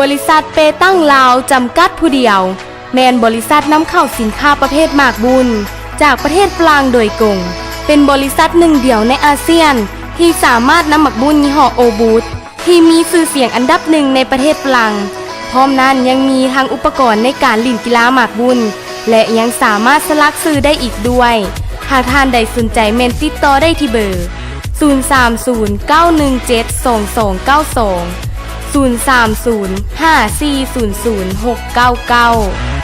ບໍລິສັດເປຕັງລາວ ຈຳກັດຜູ້ດຽວ ແມ່ນບໍລິສັດນຳເຂົ້າສິນຄ້າປະເພດໝາກບຸນ ຈາກປະເທດຝຣັ່ງໂດຍກົງ, ເປັນບໍລິສັດໜຶ່ງດຽວໃນອາຊຽນ ທີ່ສາມາດນຳໝາກບຸນຍີ່ຫໍ້ໂອບູດ ທີ່ມີຊື່ສຽງອັນດັບໜຶ່ງໃນປະເທດຝຣັ່ງ. ພ້ອມນັ້ນຍັງມີທັງອຸປະກອນໃນການຫຼິ້ນກິລາໝາກບຸນ ແລະ ຍັງສາມາດສະຫຼັກຊື່ໄດ້ອີກດ້ວຍ. ຫາກທ່ານໃດສົນໃຈແມ່ນຕິດຕໍ່ໄດ້ທີ່ເບີ ສູນສາມສູນ ເກົ້າໜຶ່ງເຈັດ ສອງສອງເກົ້າສອງ, ສູນສາມສູນ ຫ້າສີ່ສູນສູນ ຫົກເກົ້າເກົ້າ.